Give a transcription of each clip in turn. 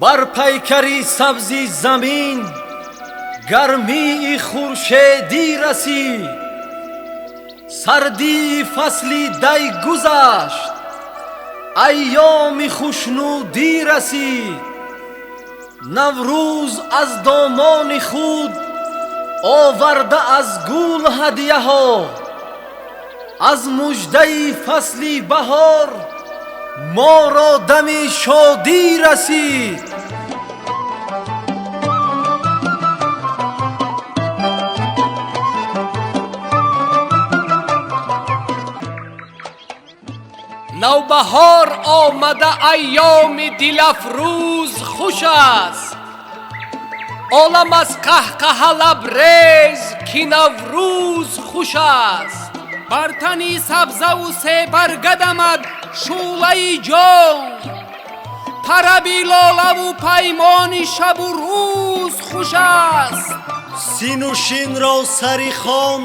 Бар пайкари сабзи замин гармии хуршедӣ расид, сардии фасли дай гузашт, айёми хушнудӣ расид. Наврӯз аз домони худ оварда аз гул ҳадияҳо, аз муждаи фасли баҳор моро дами шодӣ расид. Навбаҳор омада, айёми дилафрӯз хуш аст. Олам аз қаҳқаҳа лабрез, ки Наврӯз хуш аст. Бар тани сабзаву себарга дамад шӯълаи ҷон, тараби лолаву паймони шабу рӯз хуш аст. Сину шинро сари хон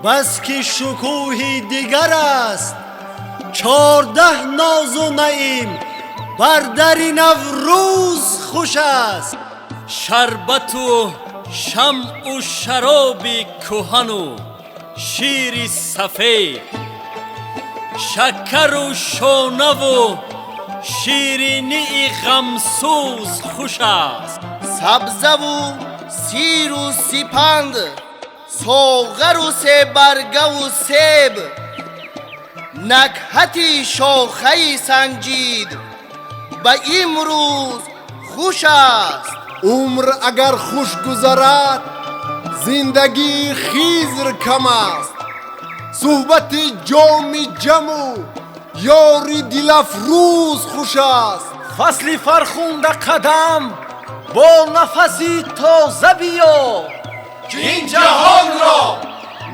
бас ки шукӯҳи дигар аст, 14 нозу наим бар дари Наврӯз хуш аст. Шарбату шамъу шароби кӯҳану шири сафед, шакару шонаву ширинии ғамсӯз хуш аст. Сабзаву сиру сипанд, соғару себаргаву себ, накҳати шохаи санҷид ба имрӯз хуш аст. Умр агар хуш гузарад, зиндагии Хизр кам аст. Суҳбати ҷоми ҷаму ёри дилафрӯз хуш аст. Фасли фархунда қадам бо нафаси тоза биё, ин ҷаҳонро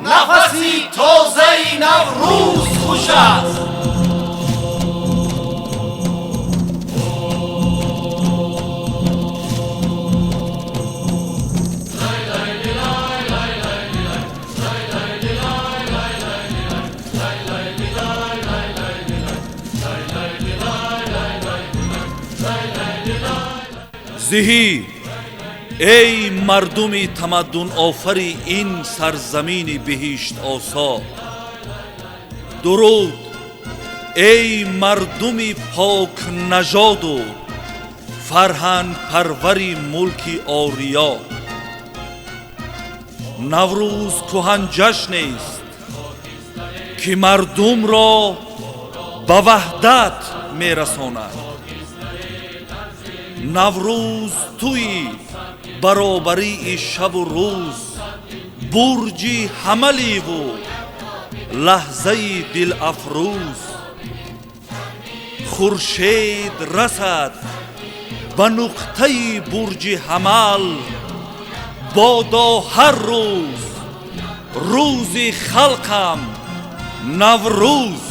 нафаси тозаи Наврӯз хуш аст. Зиҳӣ, эй мардуми тамаддунофари ин сарзамини биҳиштосо, дуруд, эй мардуми покнажоду фарҳангпарвари мулки Ориё. Наврӯз кӯҳанҷашнест, ки мардумро ба ваҳдат мерасонад. Наврӯз туи баробарии шабу рӯз, бурҷи ҳамаливу лаҳзаи дилафрӯз. Хуршед расад ба нуқтаи бурҷи ҳамал, бодо ҳар рӯз рӯзи халқам Наврӯз.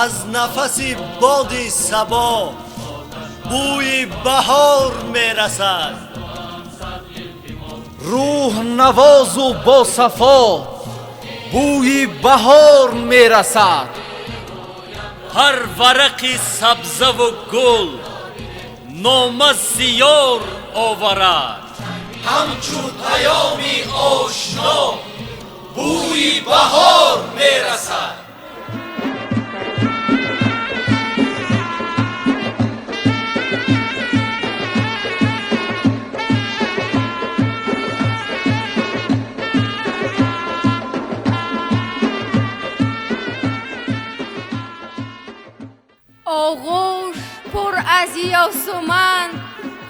Аз нафаси боди сабо бӯи баҳор мерасад. Рӯҳ навозу босафо бӯи баҳор мерасад. Ҳар варақи сабзаву гул нома зиёр оварад. Ҳамчун паёми ошно бӯи баҳор мерасад. Оғӯш пур аз ёсуман,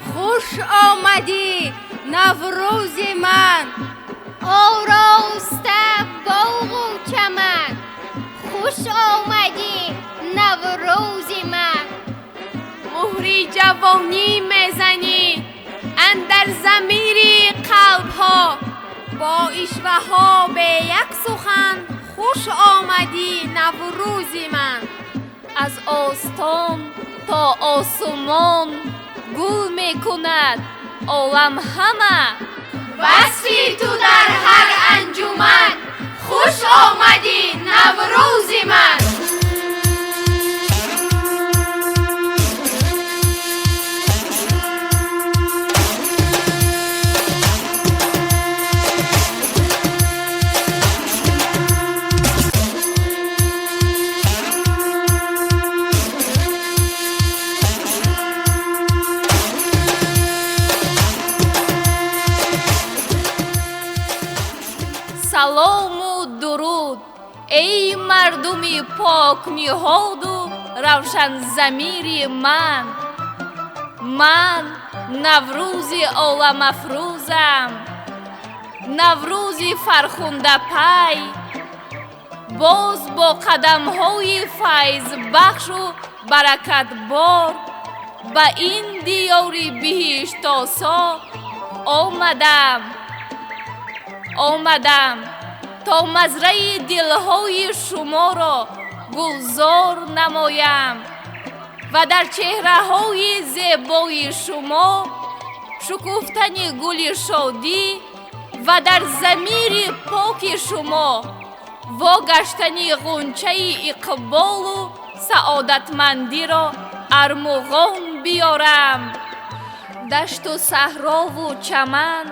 хуш омадӣ, Наврӯзи ман. Ороста боғу чаман, хуш омадӣ, Наврӯзи ман. Муҳри ҷавонӣ мезанӣ андар замири қалбҳо, бо ишваҳо бе як сухан, хуш омадӣ, Наврӯзи ман. Аз остон то осумон гул мекунад олам ҳама. Васфи ту дар ҳар анҷуман, хуш омадӣ Наврӯзи ман. Салому дуруд, эй мардуми покниҳоду равшанзамири ман. Ман Наврӯзи оламафрӯзам, Наврӯзи фархундапай, боз бо қадамҳои файзбахшу баракатбор ба ин диёри биҳиштосо омадам. Омадам то мазраи дилҳои шуморо гулзор намоям ва дар чеҳраҳои зебои шумо шукуфтани гули шодӣ ва дар замири поки шумо вогаштани ғунчаи иқболу саодатмандиро армуғон биёрам. Дашту саҳрову чаман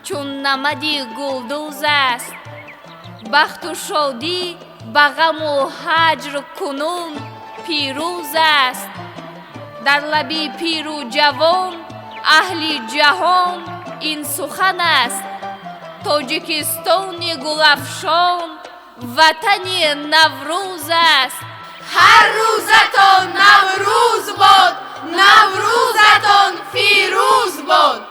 чун намади гулдӯз аст, бахту шодӣ ба ғаму ҳаҷр кунун пирӯз аст. Дар лаби пиру ҷавон аҳли ҷаҳон ин сухан аст: Тоҷикистони гулафшон ватани Наврӯз аст. Ҳар рӯзатон Наврӯз бод, Наврӯзатон фирӯз бод.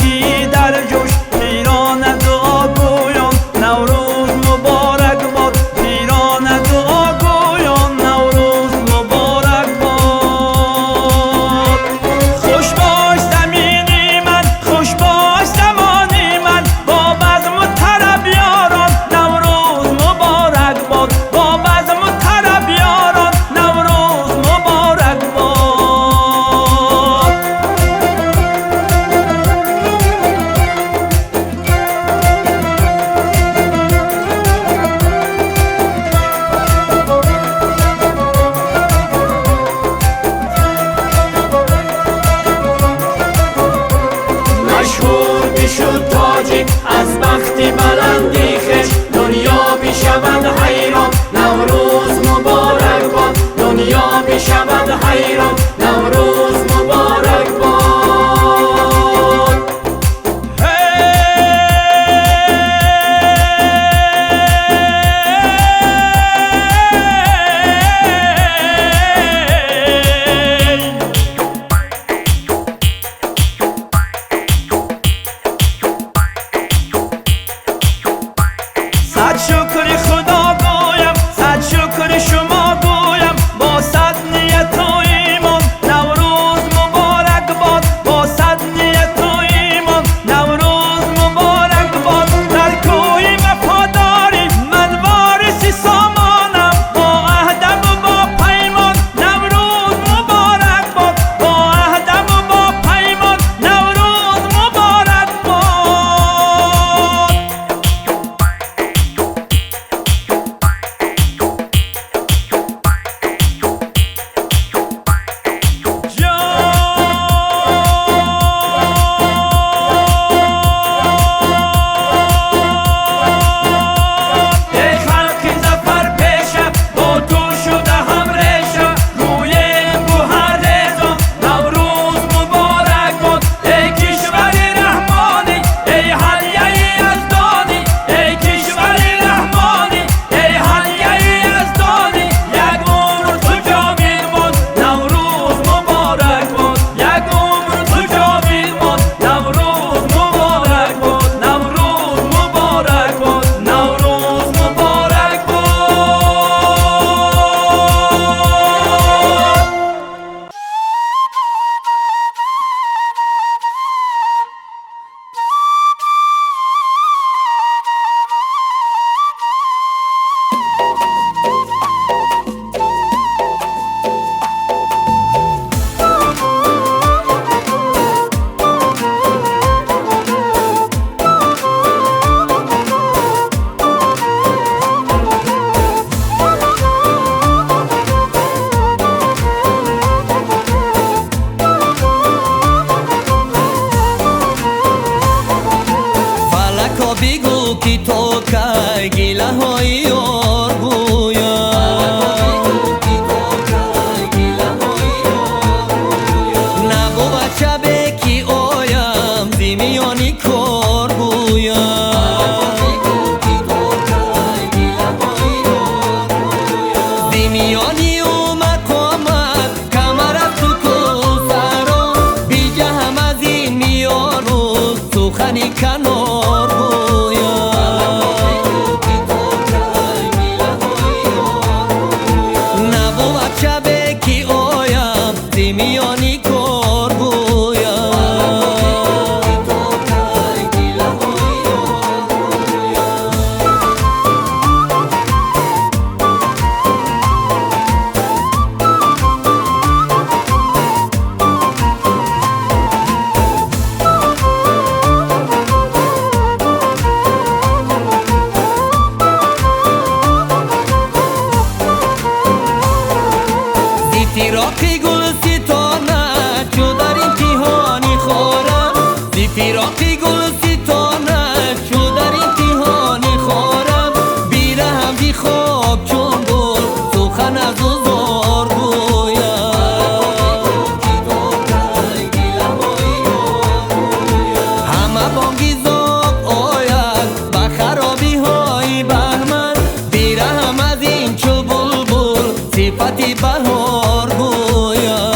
Зиндагӣ дар ҷӯш, пирона дуогӯён Наврӯз муборак бод, пирона дуогӯён Наврӯз муборак бод. Хуш бош замини ман, хуш бош замони ман, бо базму тараб ёрон Наврӯз муборак бод, бо базму тараб ёрон Наврӯз муборак бод. Машҳур бишуд тоҷик аз бахти баланди хеш, дунё бишавад ҳайрон Наврӯз муборак бод, дунё бишавад ҳайрон Наврӯз муборак бод. Сад шукри Худо гӯям, сад шукри шумо гӯям, бо сад нияту имон Наврӯз муборак бод, бо сад нияту имон Наврӯз муборак бод. Дар кӯи вафодорӣ ман вориси сомонам, бо аҳдаму бо паймон Наврӯз муборак бод, бо аҳдаму бо паймон Наврӯз муборак бод. Эй халқи зафарпеша, бо ту шуда ҳамреша, гӯем гӯҳаррезон Наврӯз муборак бод. Эй кишвари раҳмонӣ, эй ҳадияи яздонӣ, эй кишвари раҳмонӣ, эй ҳадияи яздонӣ, як умр ту ҷовид бод, Наврӯз муборак бод, як умр ту ҷовид бод, Наврӯз муборак бод, Наврӯз муборак бод, Наврӯз муборак бод. Фалако бигӯ, ки то кай гилаҳои ёр гӯям, набувад шабе ки оям зи миёни кор гӯям, зи миёни ӯ мақомат камар афту кӯсаро, биҷаҳам аз ин миёну сухани канор гӯям. Набувад шабе ки оям зи миёни кор гӯям. Зи фироқи гулситона чу дар имтиҳони хорам, зи фироқи гулситона чу дар имтиҳони хорам, бираҳам зи хок чун гул сухан аз ӯ зор гӯям. Ҳама бонги зоғ ояд ба харобиҳои баҳман, бираҳам аз ин чу булбул сифати баҳор гӯям.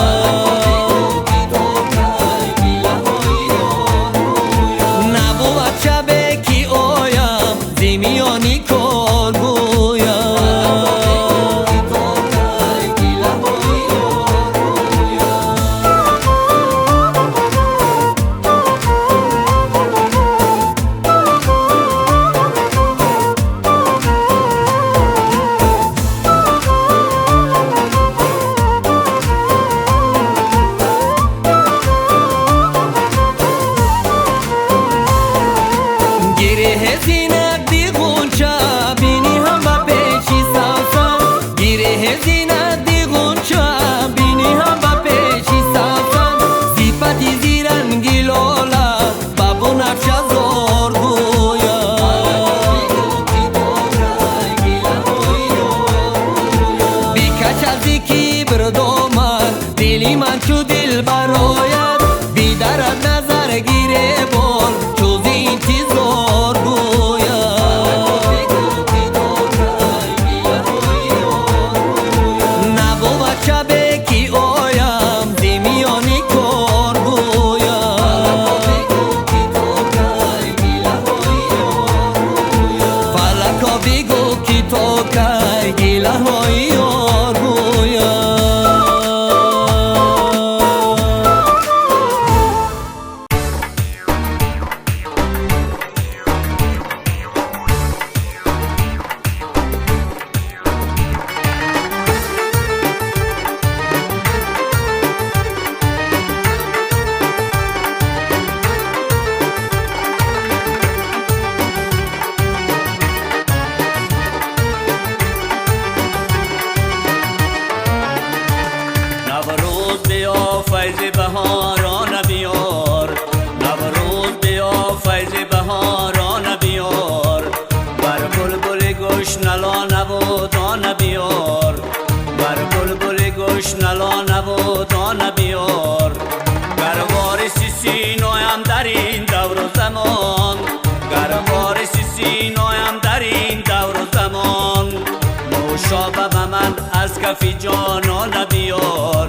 кафи ҷонон биёр,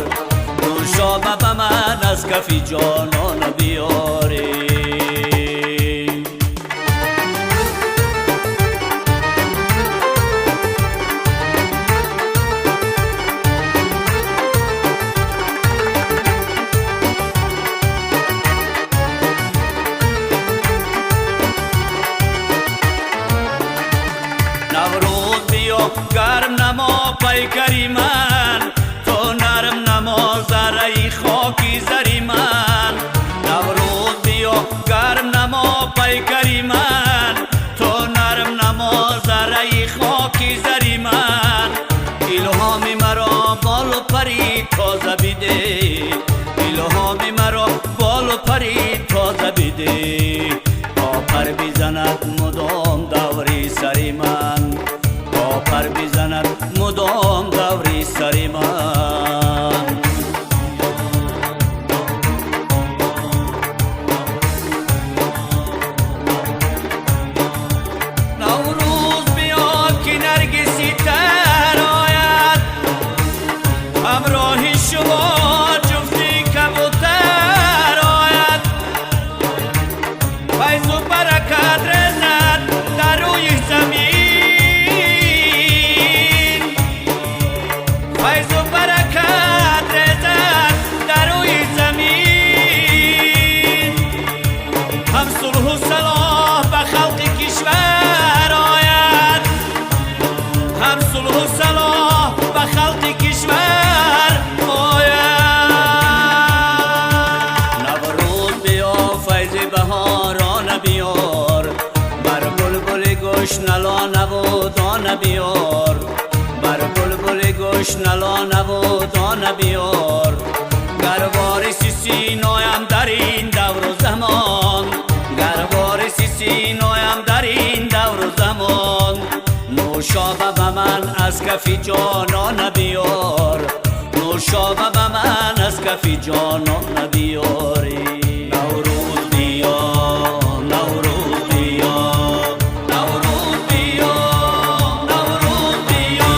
нӯшоба ба ман аз кафи ҷонон биёр. Гарм намо пайкари ман, то нарм намо зарраи хоки зари ман. Наврӯз биё гарм намо пайкари ман, то нарм намо зарраи хоки зари ман. Илҳоми маро болу пари тоза бидеҳ, илҳоми маро болу пари тоза бидеҳ, то пар бизанад мудом даври сари ман, пар бизанад мудом даври сари ман. Наврӯз биё ки наргиси тар ояд, ҳамроҳи шумо ҷуфти кабутар ояд. Файзу баракат резад дар рӯи замин, файзу баракат резад дар рӯи замин. Ҳам сулҳу салоҳ ба халқи кишвар ояд, ҳам сулҳу салоҳ ба халқи кишвар ояд. Наврӯз биё файзи баҳорона биёр, бар булбули гӯшналонаву дона биёр, бар булбули гӯшналонаву дона биёр. Гар вориси синоям дар ин давру замон, гар вориси синоям дар ин давру замон, нӯшоба ба ман аз кафи ҷонона биёр, нӯшоба ба ман аз кафи ҷонона биёр. Наврӯз биё, Наврӯз биё, Наврӯз биё, Наврӯз биё.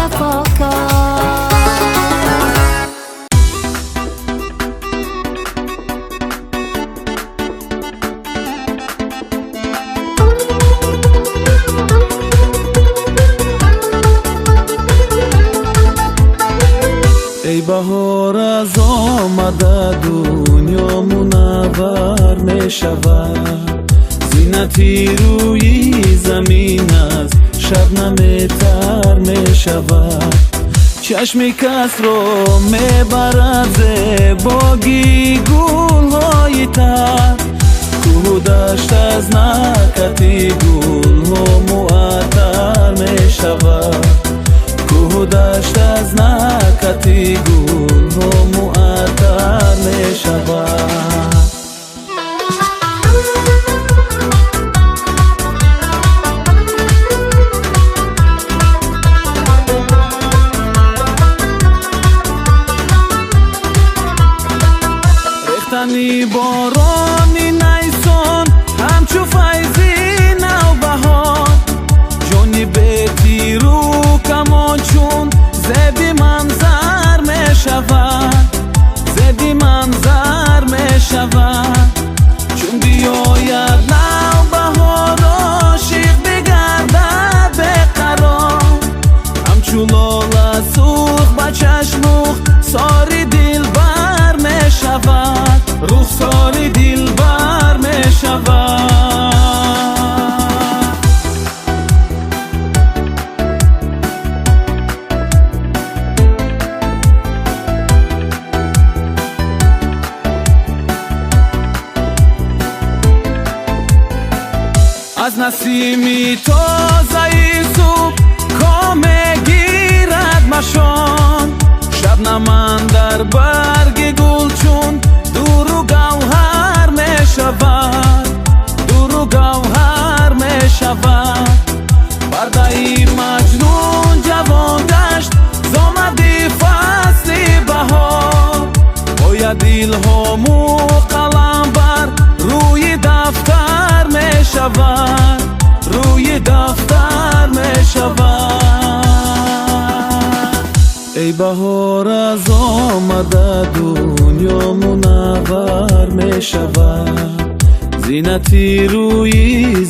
جفاکار. Эй баҳор аз омада дунё мунаввар мешавад, зинати рӯи замин аз шабнаметар мешавад. Чашми касро мебарад зебогии гулҳои тар, кӯҳу дашт аз накати гулҳо муаттар мешавад. Кӯҳу дашт аз накати гулҳо муаттар мешавад. Рехтани борони найсон ҳамчу файзи навбаҳор, ҷони бетиру камон чун зеби манзар мешавад, зеби манзар мешавад. Чун биёяд навбаҳор ошиқ бигардад беқарор, ҳамчу лола сурх ба чашмух сори дилбар мешавад, рухсори дилбар мешавад. Аз насими тозаи субҳ коме гирад машон, шабнаман дар барги гул чун дуру гавҳар мешавад, дуру гавҳар мешавад. Пардаи маҷнун ҷавон гашт зомади фасли баҳор, бояд илҳому қалам бар рӯи дафтар мешавад, рӯи дафтар мешавад. Эй баҳор аз омада дунё мунаввар мешавад, зинати рӯи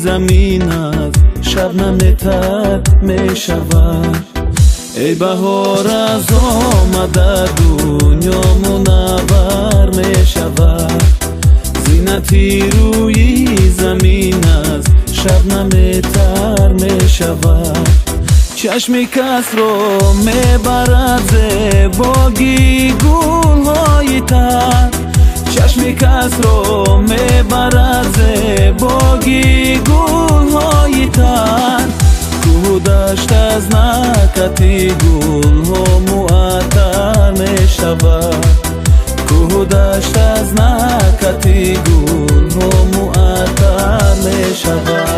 замин аз шабнаметар мешавад. Эй баҳор аз омада дунё мунаввар мешавад, зинати рӯи замин аз шабнаметар мешавад. Чашми касро мебарад зебогии гулҳои тар, чашми касро мебарад зебогии гулҳои тар. Кӯҳу дашт аз накати гулҳо муаттар мешавад, кӯҳу дашт аз накати гулҳо муаттар мешавад.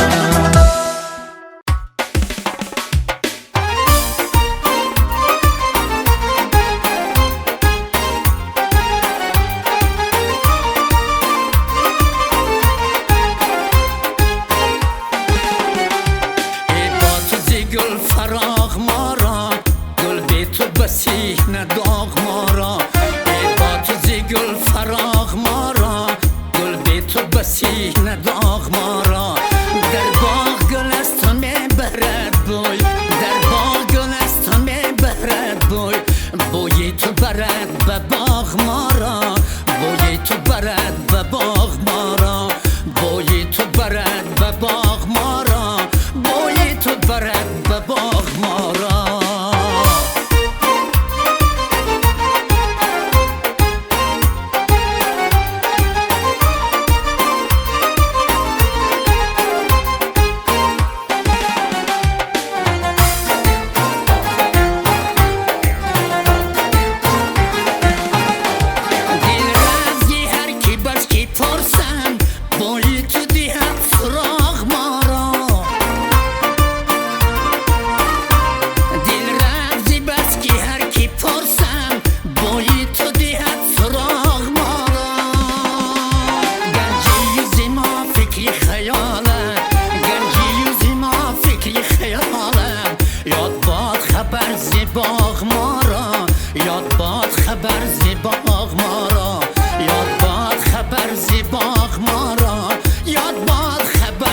خبر زیبا.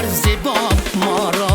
дар зебо моро.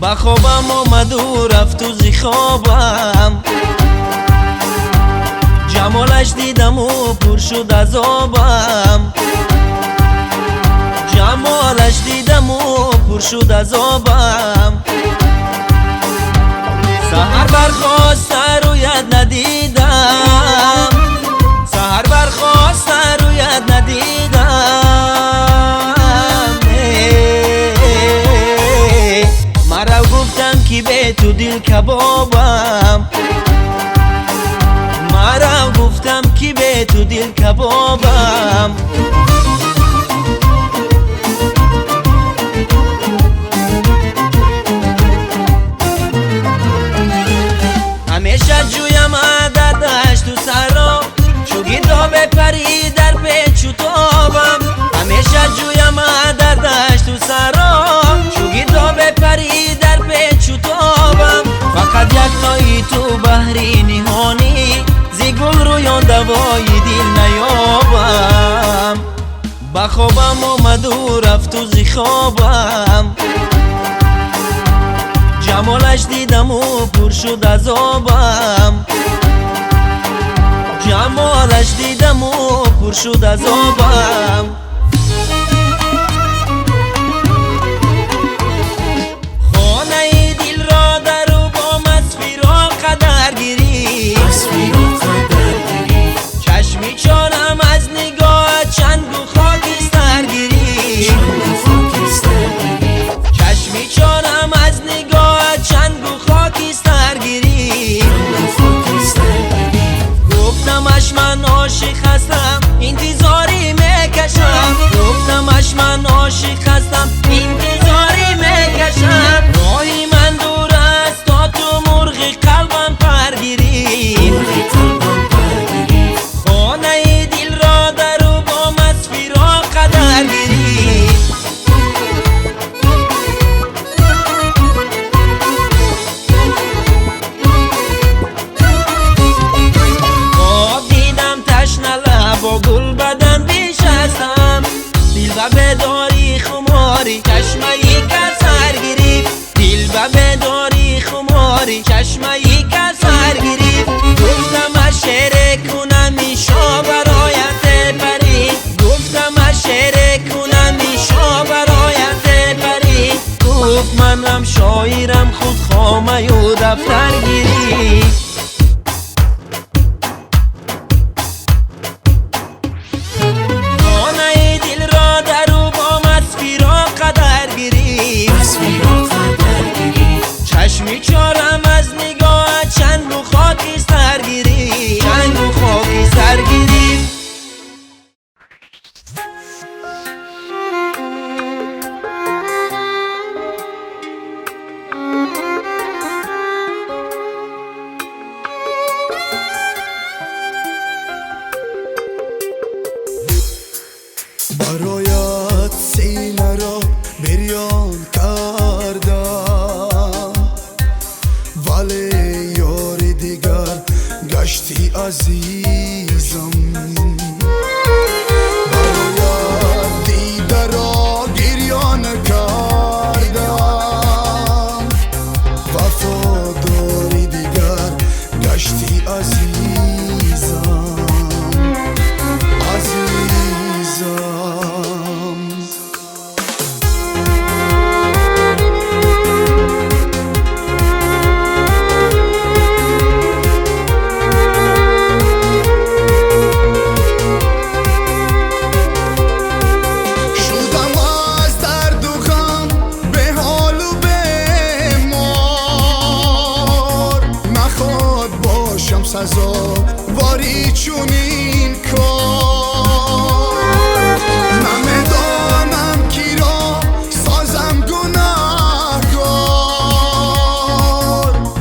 Ба хобам омаду рафту зи хобам, ҷамолаш дидаму пур шуд азобам, ҷамолаш дидаму пур шуд азобам. Саҳар бархоста рӯят надидам, саҳар бархоста рӯят надидам. Маро гуфтам ки бе ту дил кабобам, маро гуфтам ки бе ту дил кабобам. Ҳамеша ҷӯям дар дашту саҳро, чу гирдобе парӣ дар печу тобам. Ҳамеша ҷӯям дар дашту саҳро, чу гирдобе парӣ дар печу тобам. Фақат яктои ту баҳри ниҳонӣ, зи гулрӯён давои дил наёбам. Ба хобам омаду рафту зи хобам, ҷамолаш дидаму пур шуд азобам, ҷамолаш дидаму пур шуд азобам. Хонаи дилро дару бом аз фироқ қадар гирифт, чашми чорам аз нигоҳат чангу хокистар гирифт, чашми чорам аз нигоҳат чангу хокистар гирифт. Гуфтамаш ман ошиқ ҳастам, интизорӣ мекашам, гуфтамаш ман ошиқ ҳастам, интизорӣ мекашам. Роҳи ман дур аст то ту мурғи қалбам пар гирӣ, хонаи дилро дару бом аз фироқ қадар гирӣ. Бо гулбадан бишастам, дил ба бедорӣ хуморӣ чашмаи кавсар гирифт, дил ба бедорӣ хуморӣ чашмаи кавсар гирифт. Гуфтам аз шере кунам ишо бароят парӣ, гуфтам аз шере кунам ишо бароят парӣ. Гуфт манам шоирам худ хомаю дафтар гирифт. Чашми чорам аз нигоҳат чангу хокистар гирифт, чангу хокистар гирифт. Бароят синаро бирён кардам, вале ёри дигар гашти азизам. Бароят дидаро чунин кор. Намедонам киро созам гунаҳкор.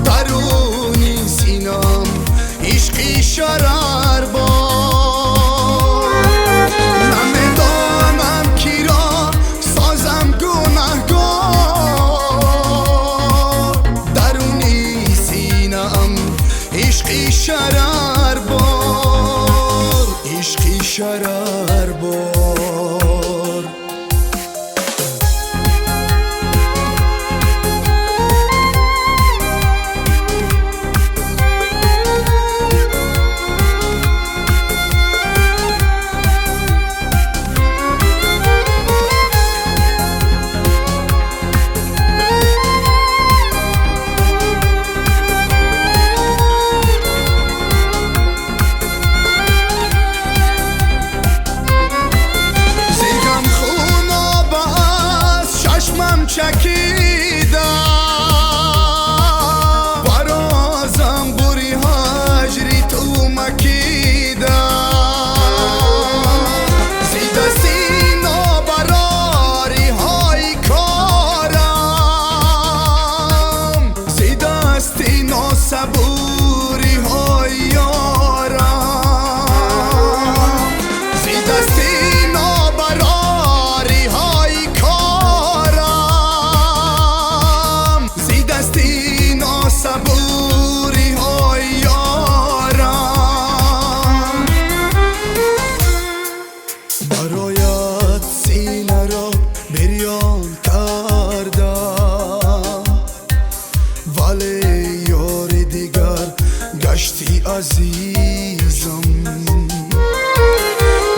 Даруни синам ишқи шарарбор. Намедонам киро созам гунаҳкор. Даруни синам ишқи шарарбор, ишқи шарарбор. Зирғам хуноба аз чашмам чакида, барозам бури ҳаҷри ту макида. Зи дасти нобарориҳои корам, зи дасти носабуриҳои ёрам, зи дасти нобарориҳои корам, зи дасти носабуриҳои ёрам. Бароят синаро бирён карда, вале ёри дигар гашти азизам.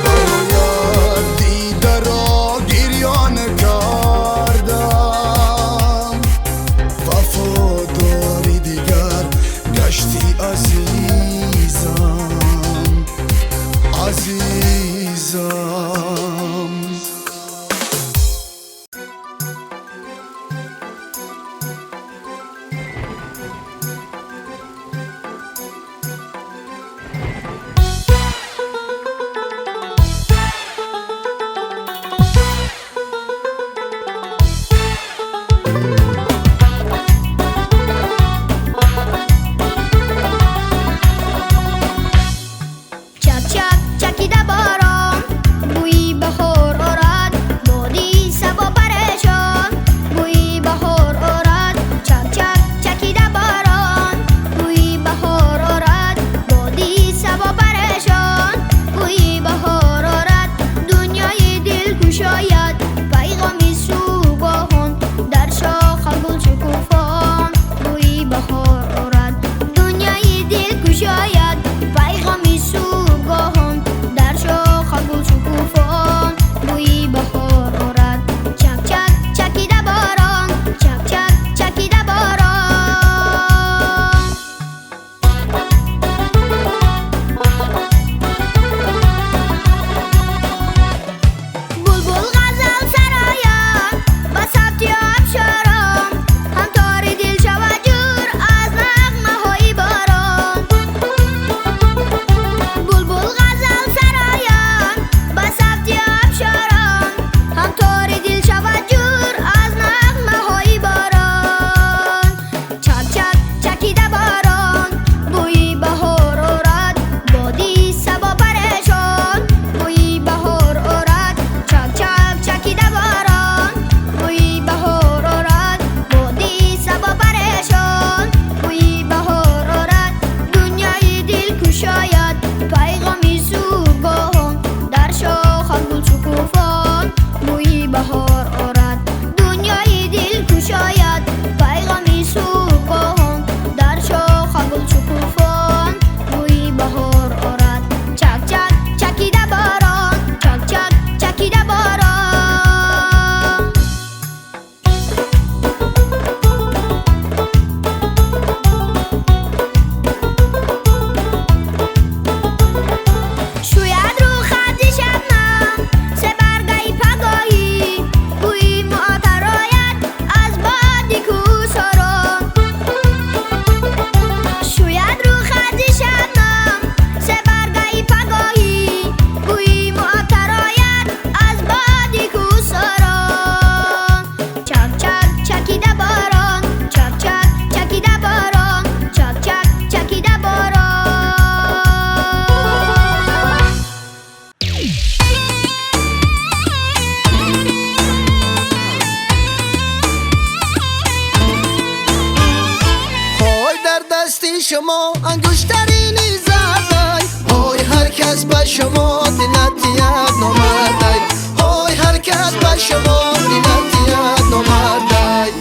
Бароят дидаро гирён кардам, вафодори дигар гашти азизам, азизам. شما انگشترینی زدای های هر کس به شما دلتیت نامردای های هر کس به شما دلتیت نامردای.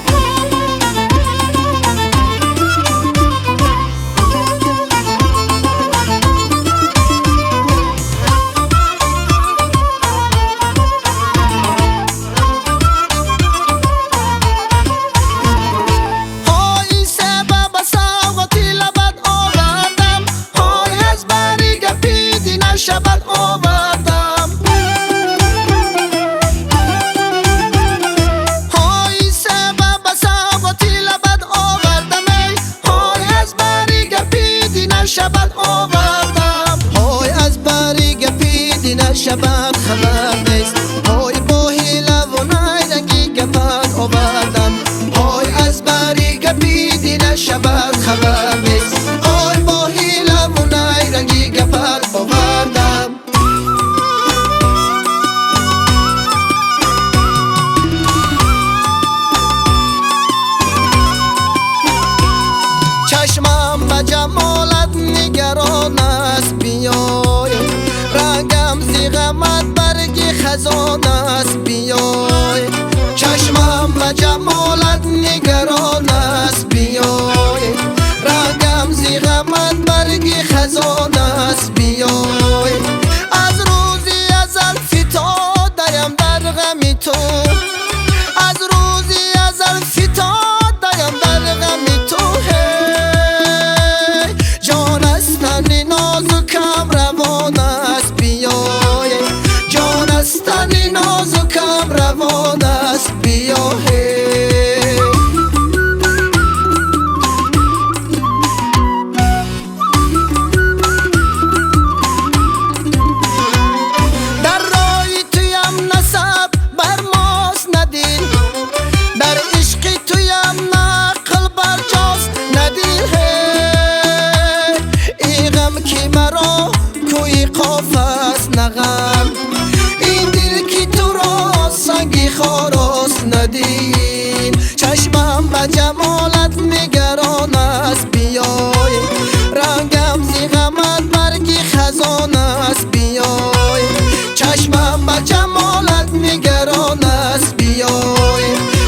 شبت آوردم های سبب سوغاتی لبت آوردم ای های از بری گپی دینه شبت آوردم های از بری گپی دینه شبت خبر نیست های با حیله و نیرنگی گپت آوردم های از بری گپی دینه شبت خبر نیست های با حیله و نیرنگی گپت آوردم. چشمم به جمالت نگران است بیای رنگم زی غمت برگ خزان است بیای چشمم به جمالت نگران است بیای رنگم زی غمت برگ خزان است بیای از روزی ازل فتاده‌ام در غم تو از روزی ازل فتاده‌ام در غم تو هی جان از تن نازکم روان است بیای جان از تن نازکم روان است بیای. نغم این دل که تو را سنگی خاراست ندین چشمم به جمالت نگران است بیای رنگم زی غمت برگ خزان است بیای چشمم به جمالت نگران است بیای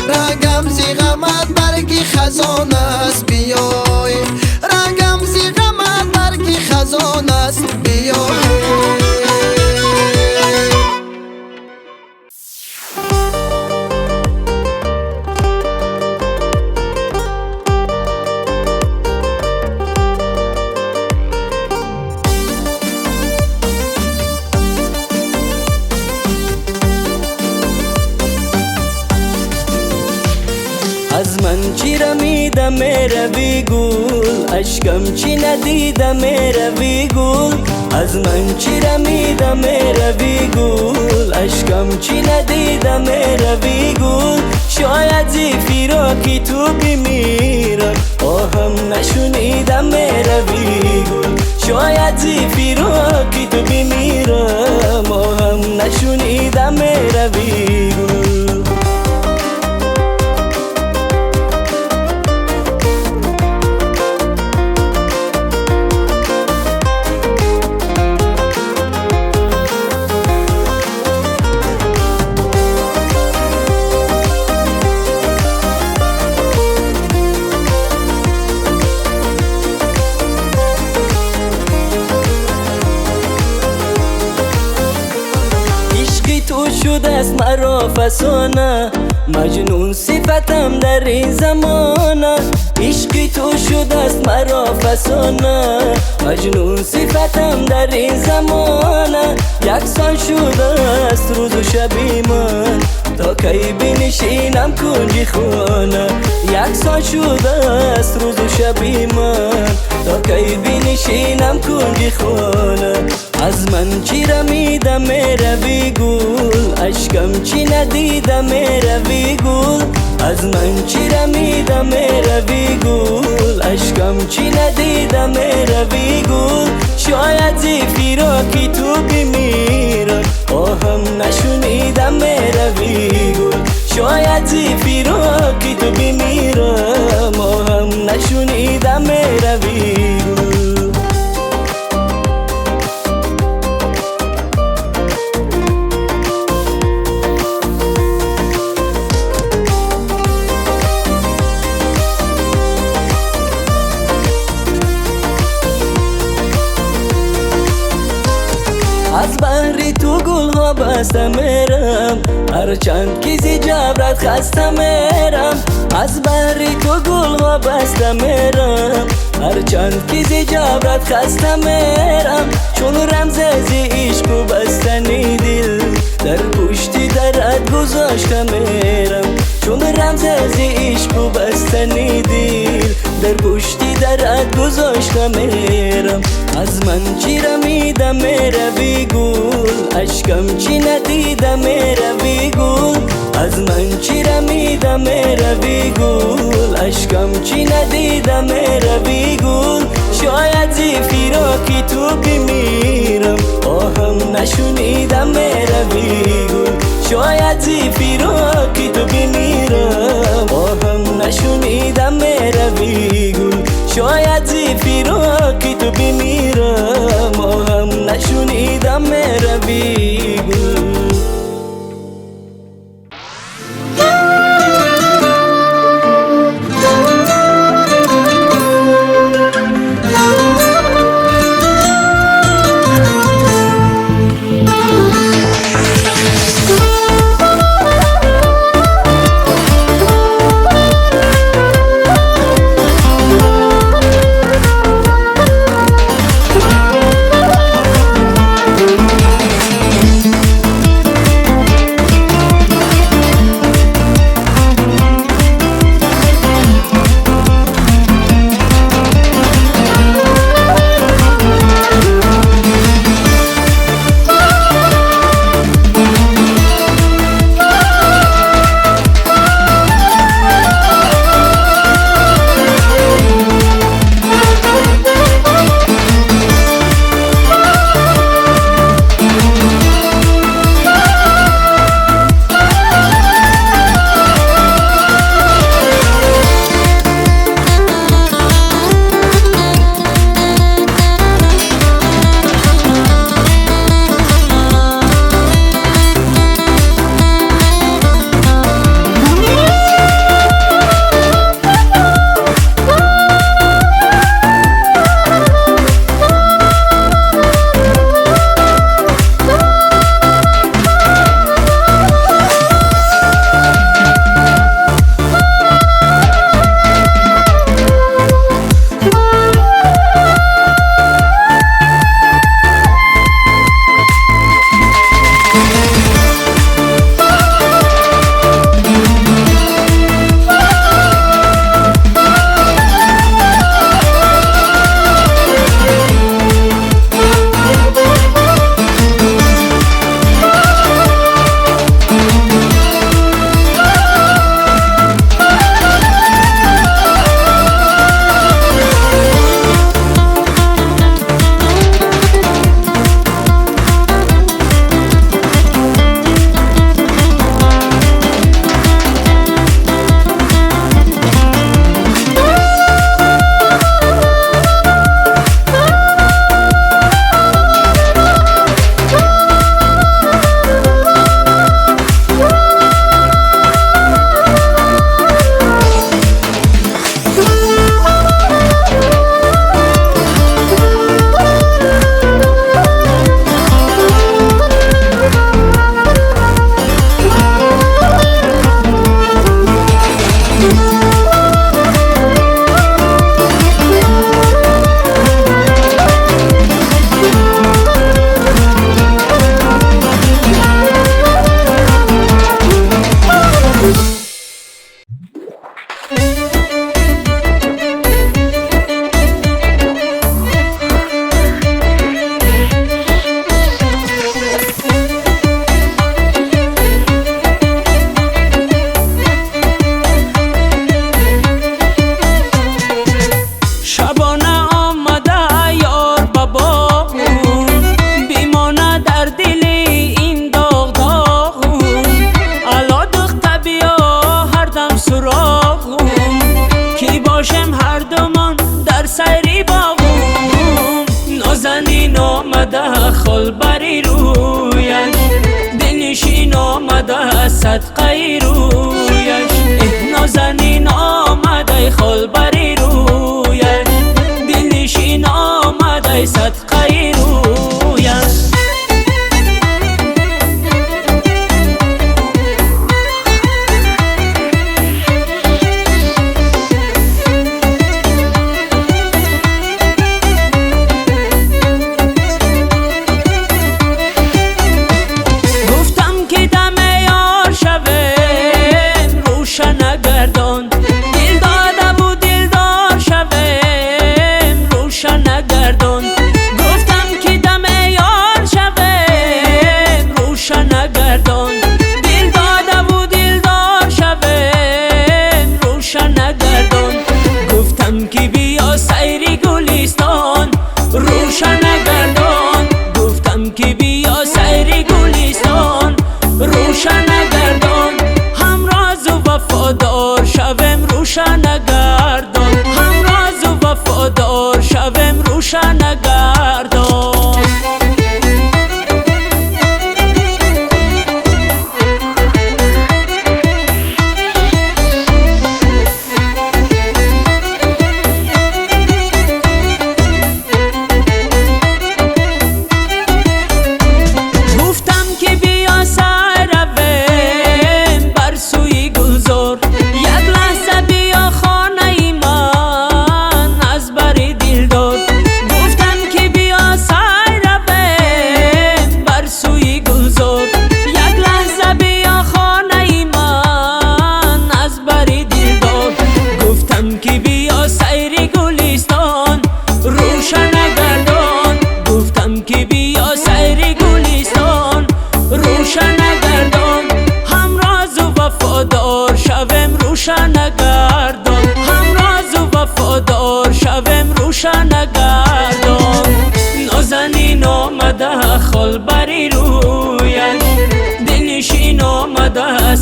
رنگم زی غمت برگ خزان است بیای رنگم زی غمت برگ خزان است بیای. از من چی رمیده میروی گل اشکم چی ندیده میروی گل از من چی رمیده میروی گل اشکم چی ندیده میروی گل شاید زی فراقی تو بمیرم آهم نشنیده میروی گل شاید زی فراقی تو بمیرم آهم نشنیده میروی گل. شده است مرا فسانه مجنون صفتم در این زمانه عشقی تو شده است مرا فسانه مجنون صفتم در این زمانه یکسان شده است روز و شبی من تا کی بنشینم کنج خانه یکسان شده است روز و شبی من تا کی بنشینم کنج خانه از من چی رمیده میروی گل اشکم چی ندیده میروی گل از من چی رمیده میروی گل اشکم چی ندیده میروی گل شاید زی فراقی تو بمیرم آهم نشنیده میروی گل شاید زی فراقی تو بمیرم آهم نشنیده میروی. гулҳо баста мерам, ҳарчанд ки зи ҷабрат хаста мерам, аз баҳри ту гулҳо баста мерам, ҳарчанд ки зи ҷабрат хаста мерам, чун рамзе зи ишқу бастани дил дар пушти дарат гузошта мерам, чун рамзе зи ишқу бастани дил дар пушти дарат гузошта мерам. Аз ман чӣ рамида мерави гул, ашкам чӣ надида мерави гул, аз ман чӣ рамида мерави гул, ашкам чӣ надида мерави гул, шояд зи фироқи ту бимирам, оҳам нашунида мерави гул, шояд зи фироқи ту бимирам, оҳам нашунида мерави гул, шояд зи фироқи ту бимирам, оҳам нашунида мерави гул. خلبری رویش دلنشین آمده صدقه رویش نازنین آمده خلبری رویش دلنشین آمده صدقه رویش.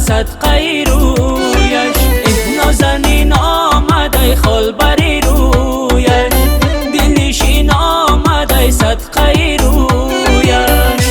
Садқаи рӯяш эҳ нозанин омадай холбари рӯяш дилнишин омадай садқаи рӯяш.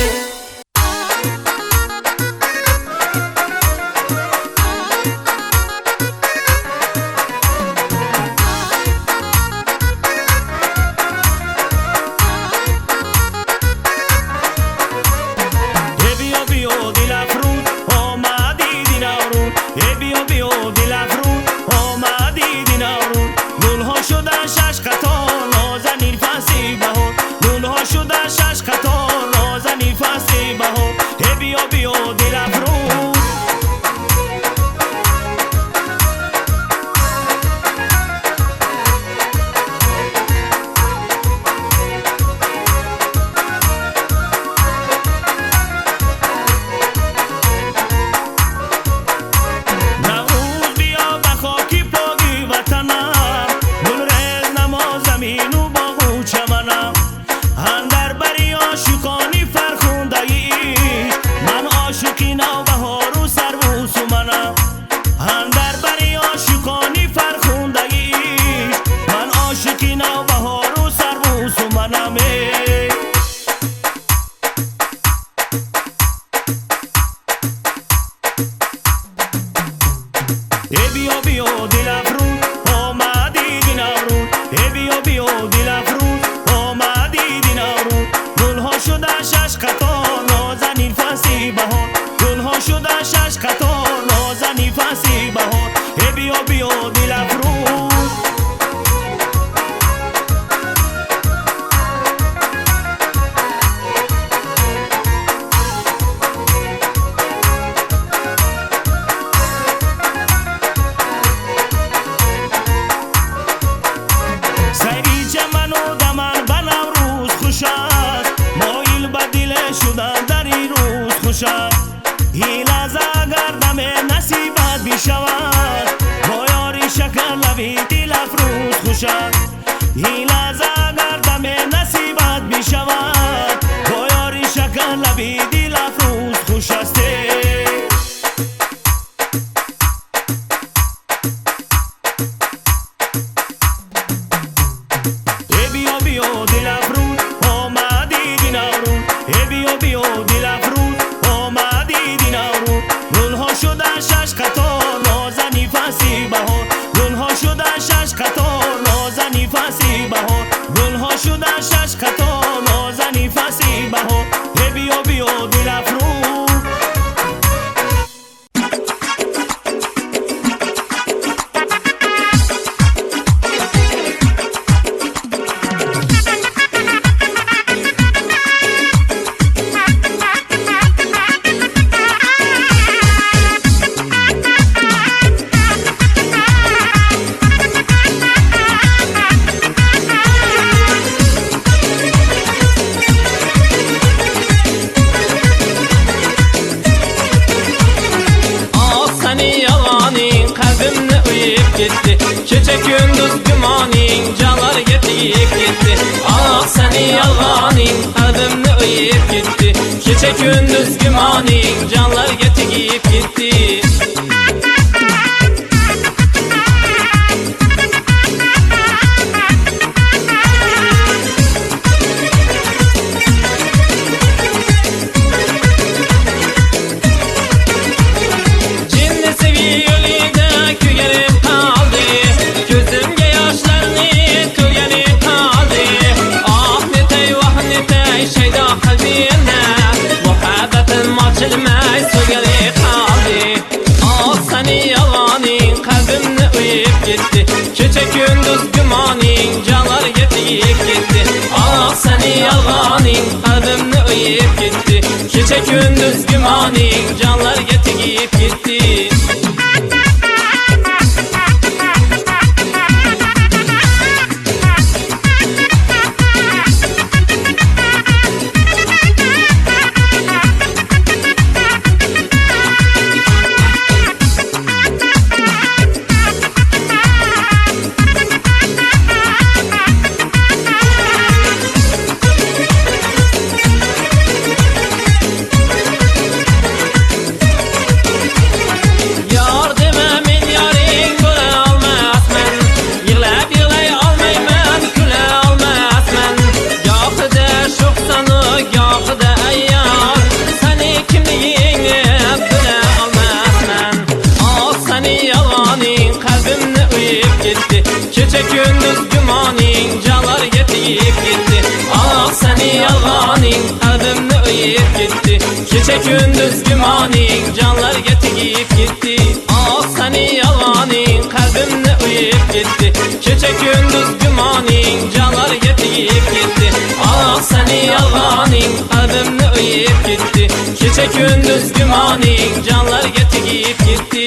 Kecha kunduz gumoning jonlarga tegib ketdi. Ah seni yolg'oning qalbimni uyib ketdi. Kecha kunduz gumoning jonlarga tegib ketdi. Ah seni yolg'oning qalbimni uyib ketdi. Kecha kunduz gumoning jonlarga tegib ketdi.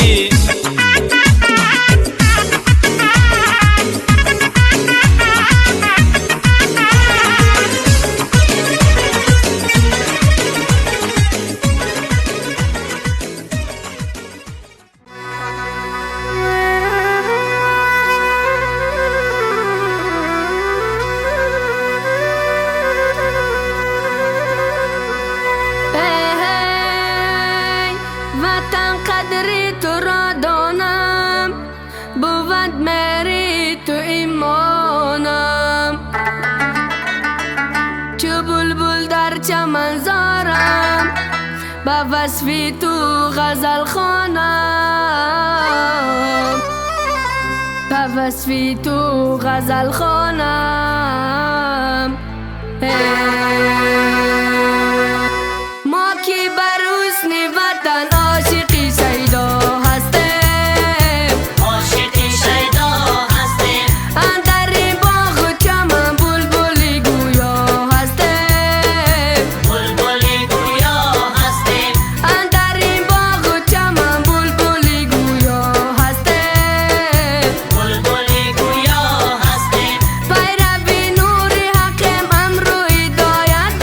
با وصفی تو غزل خوانم، با وصفی تو غزل خوانم. ما که بر حسن وطن عاشقی شیدا هستیم، عاشقی شیدا هستیم. اندر این باغ و چمن بلبلی گویا هستیم، بلبلی گویا هستیم. اندر این باغ و چمن بلبلی گویا هستیم، بلبلی گویا هستیم. پیرو نور حقم امر و هدایت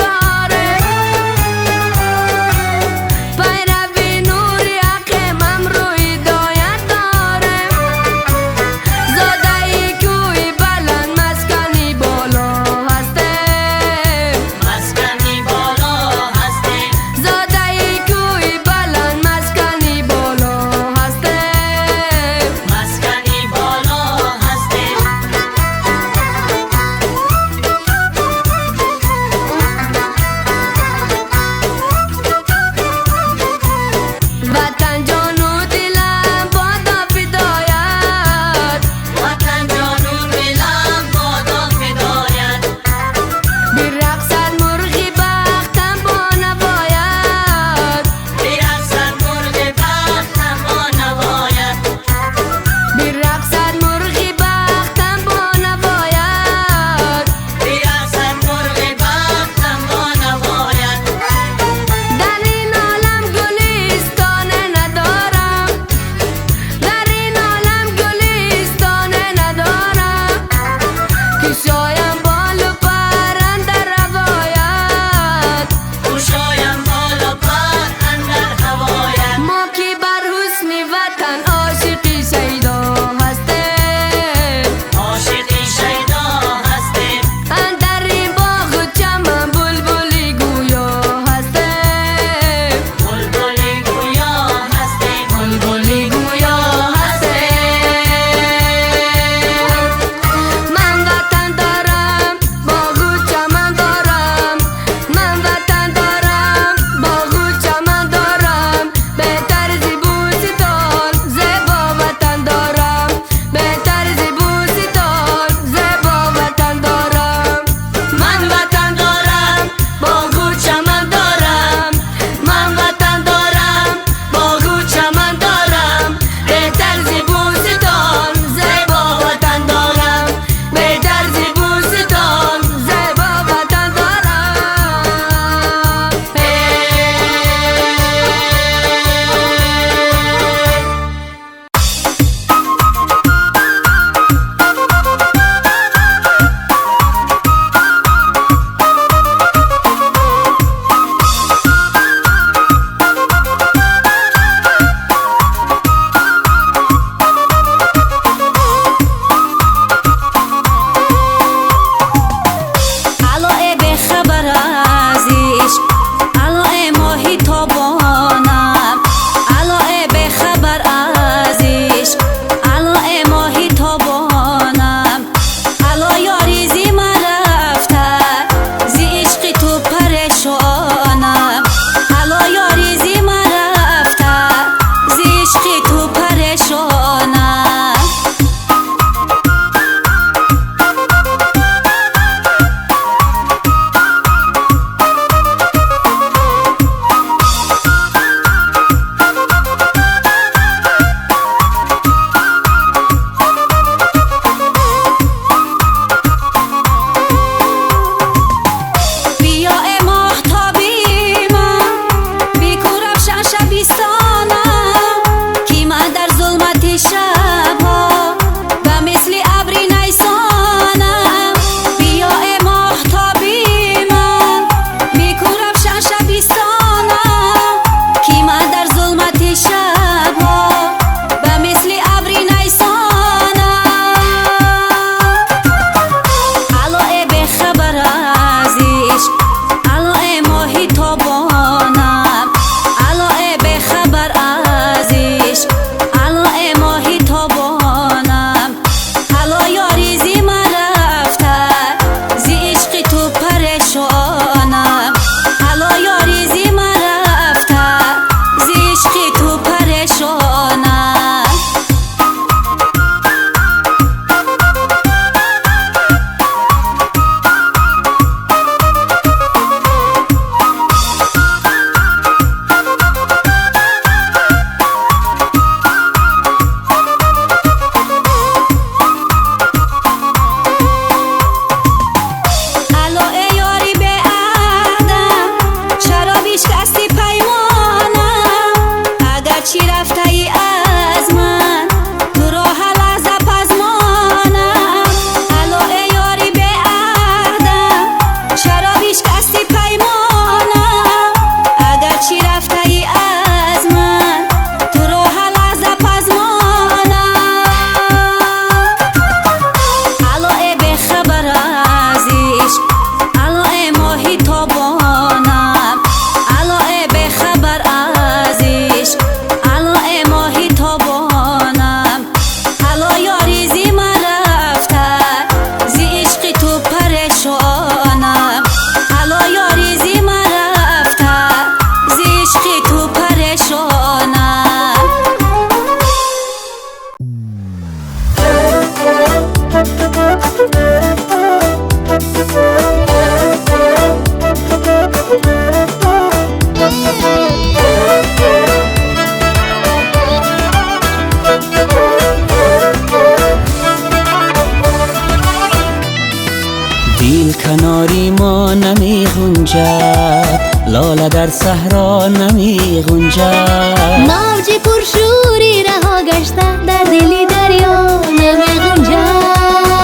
намеғунҷад, лола дар саҳро намеғунҷад. Мавҷи пуршӯри раҳо гашта дар дили дарё намеғунҷад.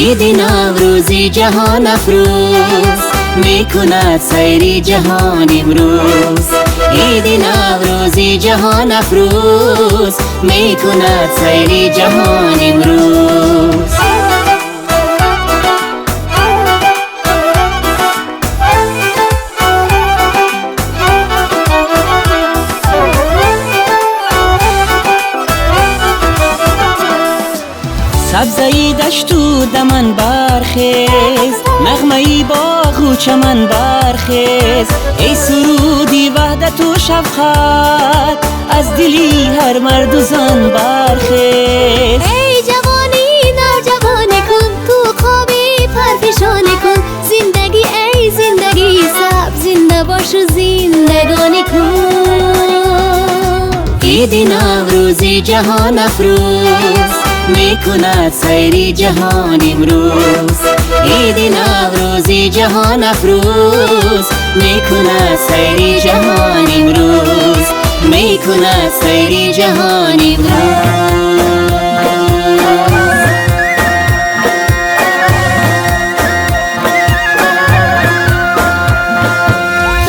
Иди Наврӯзи ҷаҳон афрӯз мекунад сайри ҷаҳон имрӯз. Иди Наврӯзи ҷаҳон афрӯз мекунад сайри ҷаҳон имрӯз. Сабзаи дашту даман бархез, нағмаи боғу чаман бархез. Эй суруди ваҳдату шафқат, аз дили ҳар марду зан бархез. Эй ҷавони навҷавонӣ кун, ту хоби парфишонӣ кун. Зиндагӣ эй зиндагии сабз, зинда бошу зиндагонӣ кун. Иди Наврӯзи ҷаҳон афрӯз мекунад сайри ҷаҳон имрӯз. Иди Наврӯзи ҷаҳон афрӯз мекунад сайри ҷаҳон имрӯз. Мекунад сайри ҷаҳон имрӯз.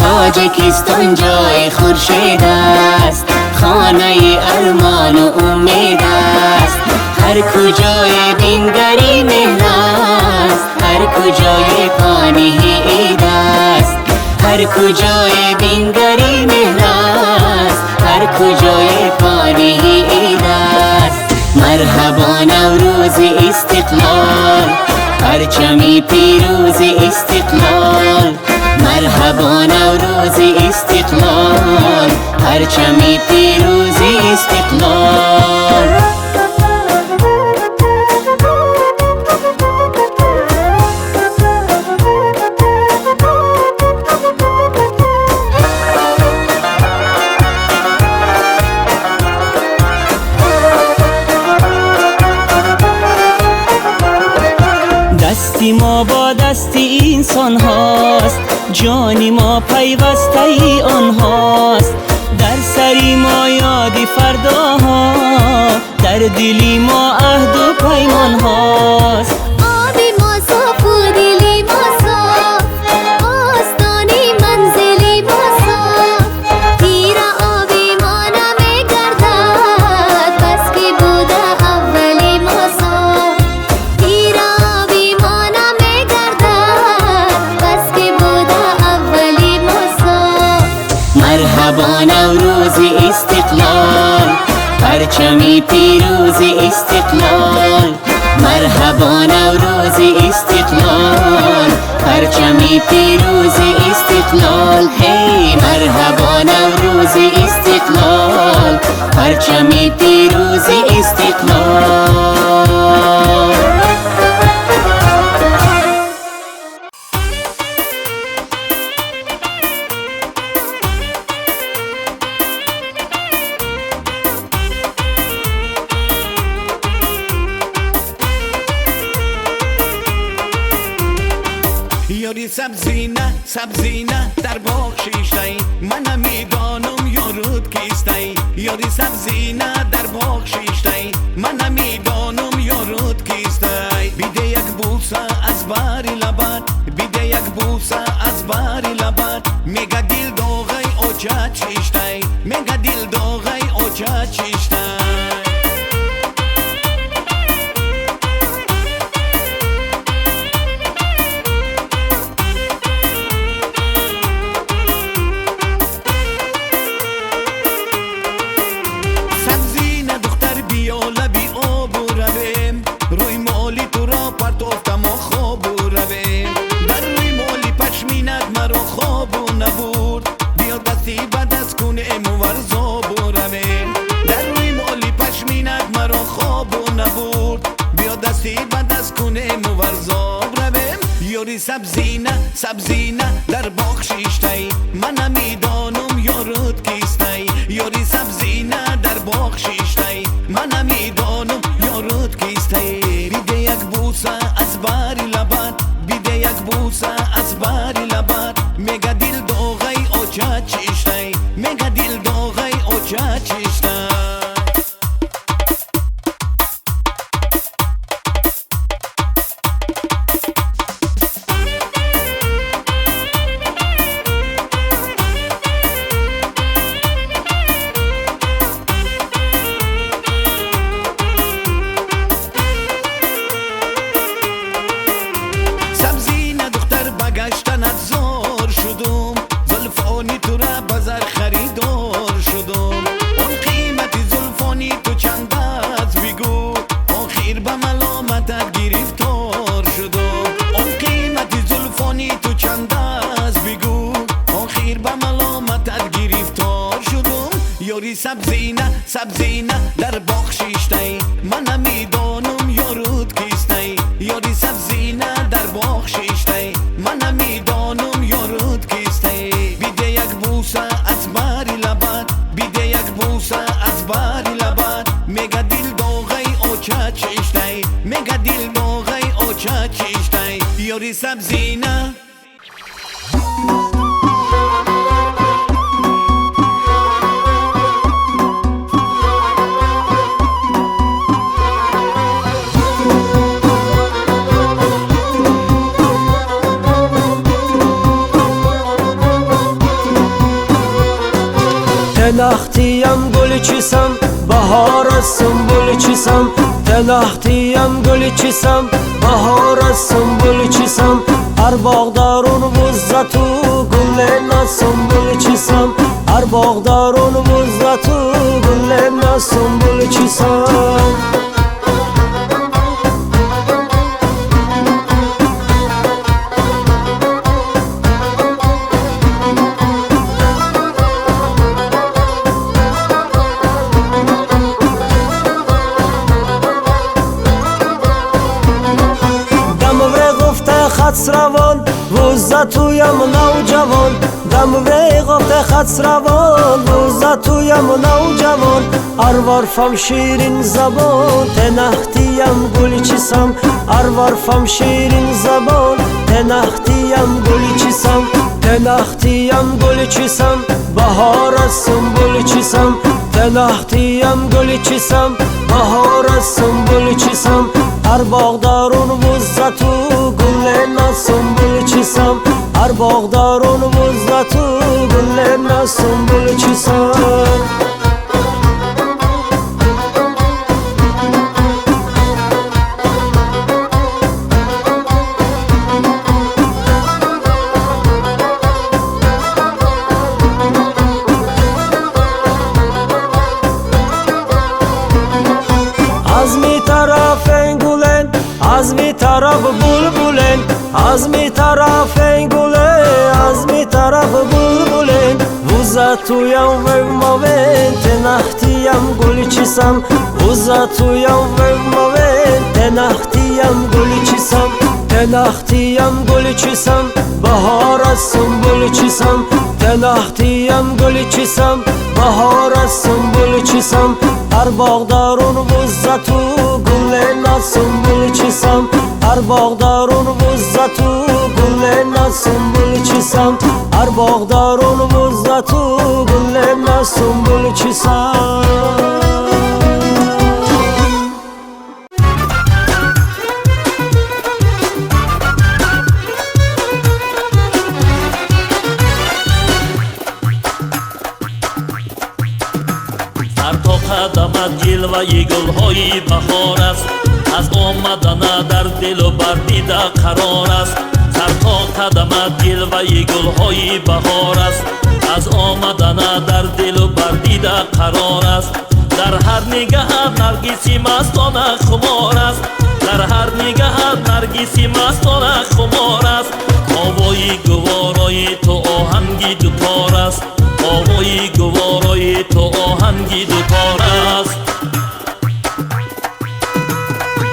Тоҷикистон ҷои хуршед аст, хонаи армону умед аст. Ҳар куҷое бингари меҳр аст, ҳар куҷое пониҳи ид аст. Ҳар куҷое бингари меҳр аст, ҳар куҷое пониҳи ид аст. Марҳабо Наврӯзи истиқлол, парчами пирӯзи истиқлол. Марҳабо Наврӯзи истиқлол, парчами пирӯзи истиқлол. Дасти мо бо дасти инсонҳост, ҷони мо пайвастаи онҳост. Дар сари мо ёди фардоҳо, дар дили мо аҳду паймонҳост. Оби мо софу дили мо соф, остони манзили мо соф. Тира оби мо намегардад, бас ки буда аввали мо соф. Тира оби мо намегардад, бас ки буда аввали мо соф. Марҳабо Наврӯзи истиқлол, парчами пирӯзи истиқлол. Марҳабо Наврӯзи истиқлол, парчами пирӯзи истиқлол. Ҳей, марҳабо Наврӯзи истиқлол, парчами пирӯзи истиқлол. Ёри сабзина, сабзина дар боғ шиштай, ман намедонам ёрут кистай. Ёри сабзина дар боғ шиштай, ман намедонам ёрут кистай. Биде як бӯса аз бари лабат, биде як бӯса аз бари лабат. Мега дил доғай оча чиштай, мега дил доғай оча чиштай. Сабзина, сабзина дар боғ шиштай, ман намедонам ёрут кистай. Ёри сабзина дар боғ шиштай, ман намедонам ёрут кистай. Биде як бӯса аз бари лабат, биде як бӯса аз Сабзина, сабзина дар боғ шиштай, ман намедонам ёрут кистай. Ёри сабзина дар боғ шиштай, ман намедонам ёрут кистай. Биде як бӯса аз бари лабат, биде як бӯса аз бари лабат. Мега дил доғай оча чиштай, мега дил доғай оча чиштай. Ёри сабзина. Tenahtiyam gul çisam, bahar sümbül çisam. Tenahtiyam gul çisam, bahar sümbül çisam. Har bağ darun vuzzatu gullena sümbül çisam. Har bağ darun vuzzatu gullena sümbül çisam. Хатсравон вузатуям навҷавон, дамвре ғофте хатсравон вузатуям навҷавон. Арварфам ширин забон, тенахтиям гулчисам. Арварфам ширин забон, тенахтиям гулчисам. Тенахтиям гулчисам, баҳор сумбулчисам. Тенахтиям гулчисам, баҳор сумбулчисам. Ҳар боғ дарун вуззату гуллена сумбулчисам. Ҳар боғ дарун вуззату гуллена сумбулчисам. Az mi taraf bulbulen, az mi taraf engule, az mi taraf bulbulen. Vuzatuyam vevmaven, tenahtiyam gulçisam. Vuzatuyam vevmaven, tenahtiyam gulçisam. Tenahtiyam gulçisam, bahar sümbülçisam. Tenahtiyam gulçisam, bahar sümbülçisam. Har bağ darun vuzzatu gullena sümbülçisam. Har bağ darun vuzzatu gullena sümbülçisam. Har bağ darun vuzzatu gullena sümbülçisam. Қадамат ҷилваи гулҳои баҳор аст, аз омадана дар дилу бар дида қарор аст. Сар то қадамат ҷилваи гулҳои баҳор аст, аз омадана дар дилу бар дида қарор аст. Дар ҳар нигаҳат наргиси мастона хумор аст, дар ҳар нигаҳат наргиси мастона хумор аст. Овои гуворои ту оҳанги дутор аст, овои гуворои ту оҳанги дутор аст.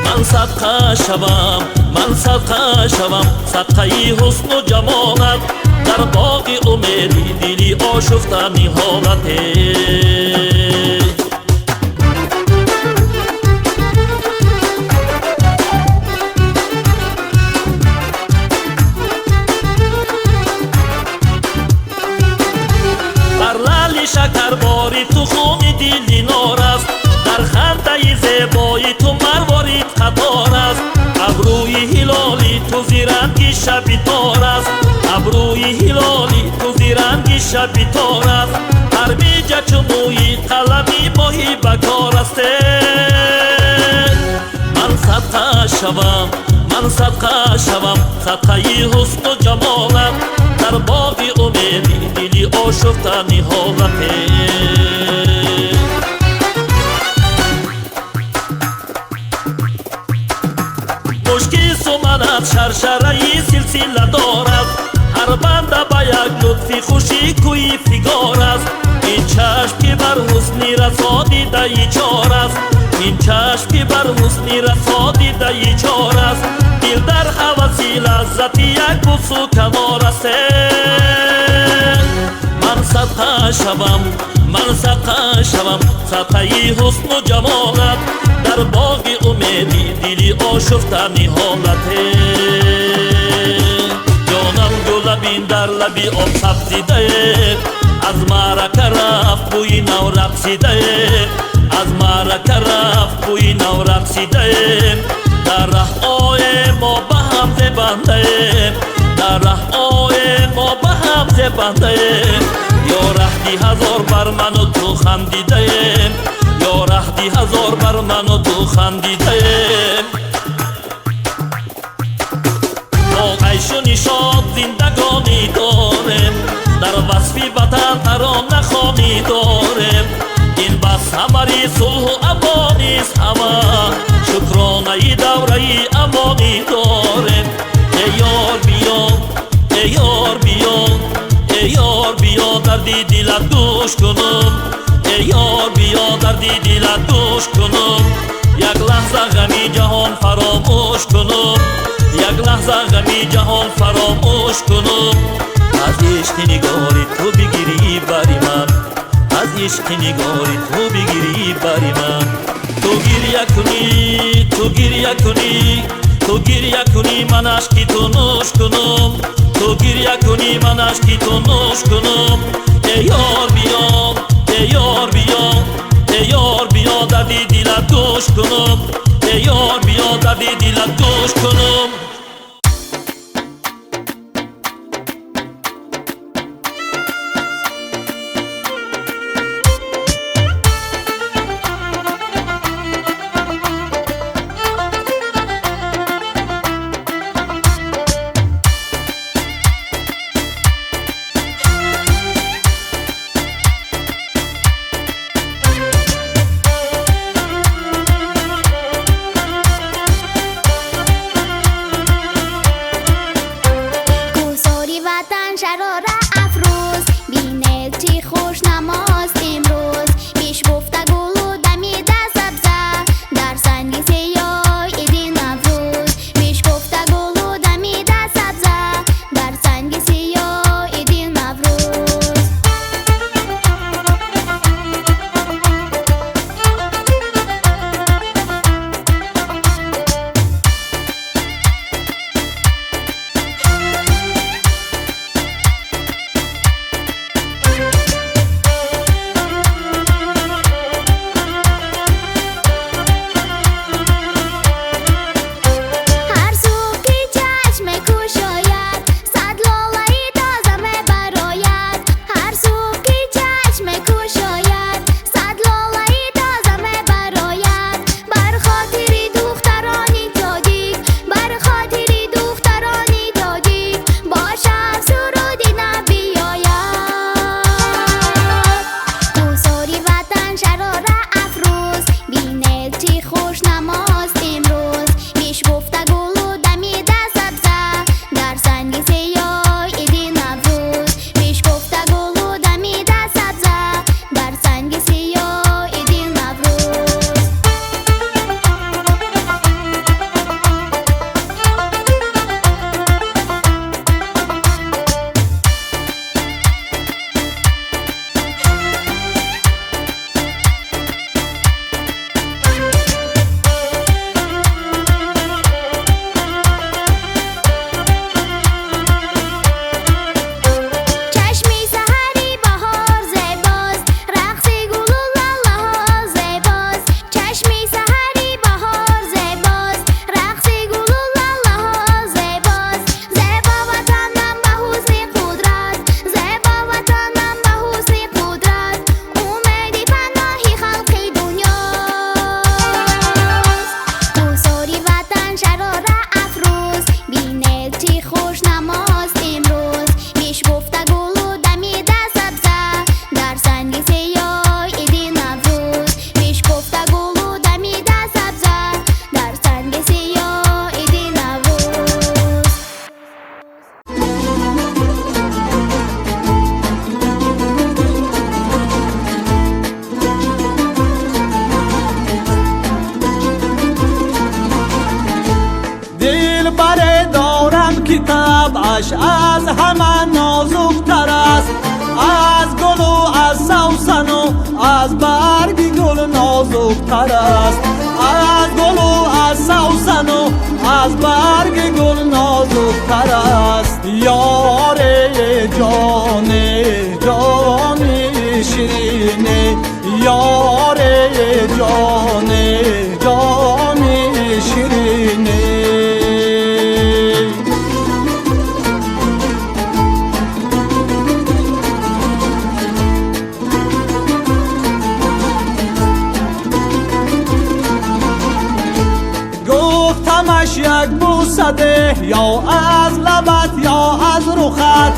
Ман садқа шавам, ман садқа шавам, садқаи ҳусну ҷамолат. Дар боғи умеди дили ошуфта ниҳолате. Шакарбори ту хуни дили нор аст, дар хандаи зебои ту марворид қатор аст. Абрӯи ҳилоли ту зиранги шаби тор аст, абрӯи ҳилоли ту зиранги шаби тор аст. Ҳар миҷа чу мӯи қалами моҳи ба кор аст. Ман садқа шавам, ман садқа шавам, садқаи ҳусну ҷамолат. Дар боғи умеди дили ошуфта ниҳолате. Мушки суманат шаршараи силсила дорад, ҳар банда ба як лутфи хуши кӯи фигор аст. Ин чашм ки бар ҳусни расо дидаи чор аст, ин чашм ки бар ҳусни расо дидаи чор аст. Дил дар ҳаваси лаззати як бусу канор аст. Ман садқа шавам, ман садқа шавам, садқаи ҳусну ҷамолат. Дар боғи умеди дили ошуфта ниҳолат. Ҷонам гулабин дар лаби об сабзидае, аз маърака рафт бӯи нав рақсидае, аз маърака рафт бӯи нав рақсидае. Дар раҳ оем мо ба ҳам зебандаем, дар раҳ оем мо ба ҳам зебандаем. Ё раҳди ҳазор бар ману ту хандидаем, ё раҳди ҳазор бар ману ту хандидаем. Бо айшу нишот зиндагонӣ дорем, дар васфи ватан тарона хонӣ дорем. Ин бас самари сулҳу амонист ҳама, шукронаи давраи амонӣ дорем. Эй ёр биё, эй ёр биё, эй ёр биё дарди дилат гӯш кунам, эй ёр биё дарди дилат гӯш кунам. Як лаҳза ғами ҷаҳон фаромӯш кунам, як лаҳза ғами ҷаҳон фаромӯш кунам. Аз ишқи нигори ту бигирӣ бари ман, аз ишқи нигори ту бигирӣ бари ман. Ту гиря кунӣ, ту гиря кунӣ, ту гиря кунӣ, ман ашки ту нӯш кунам, ту гиря кунӣ, ман ашки ту нӯш кунам. Эй ёр биё, эй ёр биё, эй ёр биё дарди дилат гӯш кунам, эй ёр биё дарди дилат гӯш кунам. ки табъаш аз ҳама нозуктар аст, аз гулу аз савсану аз барги гул нозуктар аст, аз гулу аз савсану аз барги гул нозуктар аст. Ёре ҷоне, ҷони ширине, ёре ҷоне, ҷони ширине. Гуфтамаш як бӯса деҳ ё аз лабат ё аз рухат,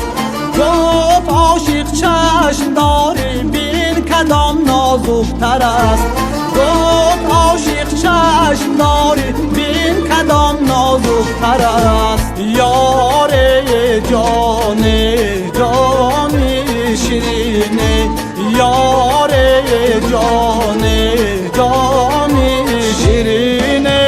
гуфт ошиқ чашм дорӣ бин кадом нозуктар аст, гуфт ошиқ чашм дорӣ бин кадом нозуктар аст. Ёре ҷоне, ҷони ширине, ёре ҷоне, ҷони ширине.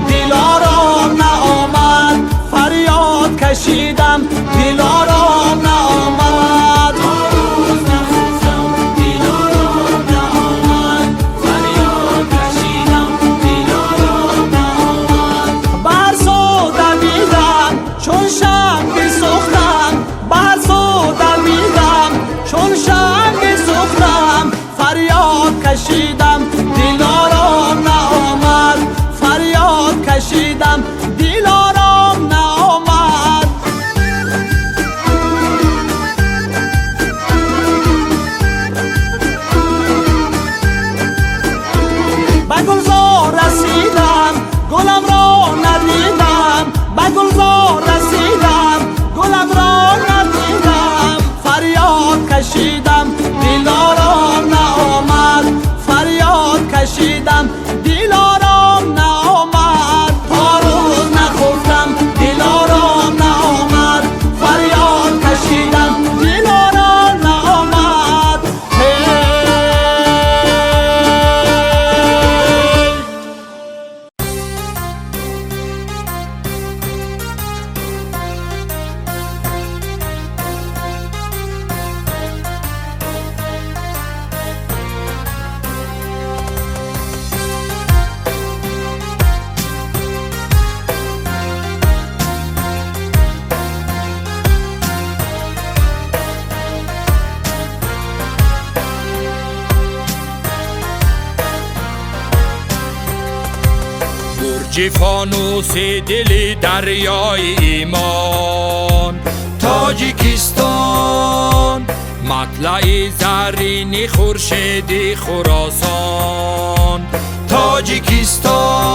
Дилором наомад, фарёд кашидам, дилором наомад. Рӯз нахуфтам, дилором наомад, фарёд кашидам, дилором наомад. Бар сӯ давидам, чун шам бисӯхтам, бар сӯ давидам, чун шам бисӯхтам, фарёд кашидам, дилором наомад, фарёд кашидам, дилором наомад. Ба гулзор расидам, гуламро надидам, ба гулзор расидам, гуламро надидам, фарёд кашидам, дилором наомад, фарёд кашидам, дилором наомад. То рӯз нахуфтам, дилором наомад, фарёд кашидам, дилором наомад. Бурҷи фонуси дили дарёи имон, Тоҷикистон, матлаи заррини хуршеди Хуросон, Тоҷикистон,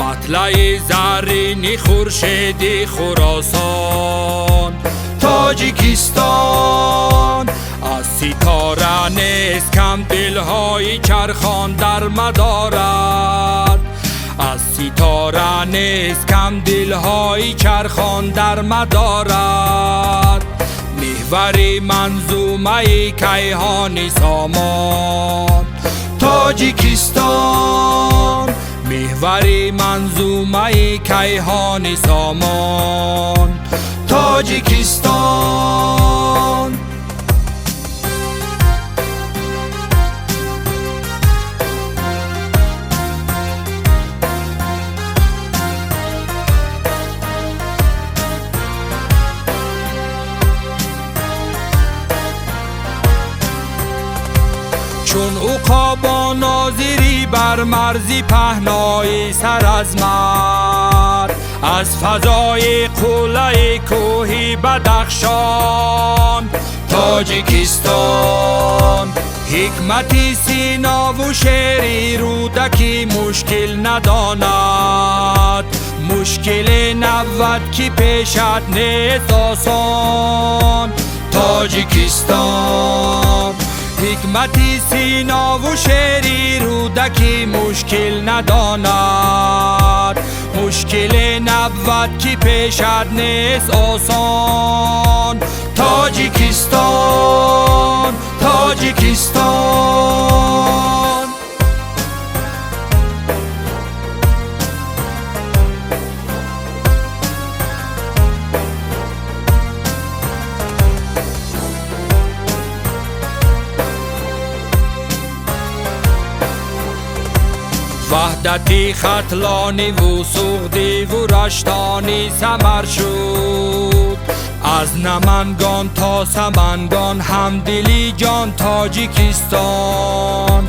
матлаи заррини хуршеди Хуросон, Тоҷикистон. Аз ситора нест кам дилҳои чархон дар мадорад, аз ситора нест кам дилҳои чархон дар мадорад. Меҳвари манзумаи кайҳони сомон, Тоҷикистон, меҳвари манзумаи кайҳони сомон, Тоҷикистон. Чун уқобо нозирӣ бар марзи паҳнои сар аз мард, аз фазои қуллаи кӯҳи Бадахшон, Тоҷикистон. Ҳикмати Синову шеъри Рӯдакӣ мушкил надонад, мушкиле навад ки пешат нест осон. Тоҷикистон. Ҳикмати Ҳикмати Синову шеъри Рӯдакӣ мушкил надонад. Мушкиле набвад, ки пешат нест осон. Тоҷикистон, Тоҷикистон. Ваҳдати Хатлониву Суғдиву Раштонӣ самар шуд. Аз Намангон то Самангон ҳамдили ҷон Тоҷикистон.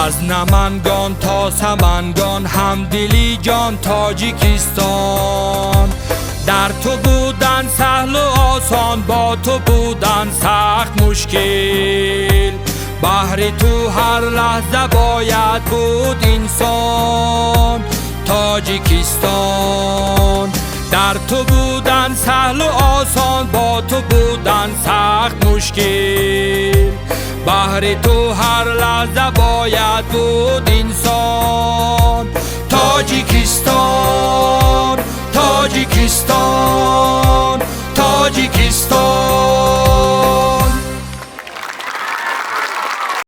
Аз Намангон то Самангон ҳамдили ҷон Тоҷикистон. Дар ту будан саҳлу осон, бо ту будан сахт мушкил. Баҳри ту ҳар лаҳза бояд буд инсон. Тоҷикистон. Дар ту будан саҳлу осон, бо ту будан сахт мушкил. Баҳри ту ҳар лаҳза бояд буд инсон. Тоҷикистон, Тоҷикистон, Тоҷикистон.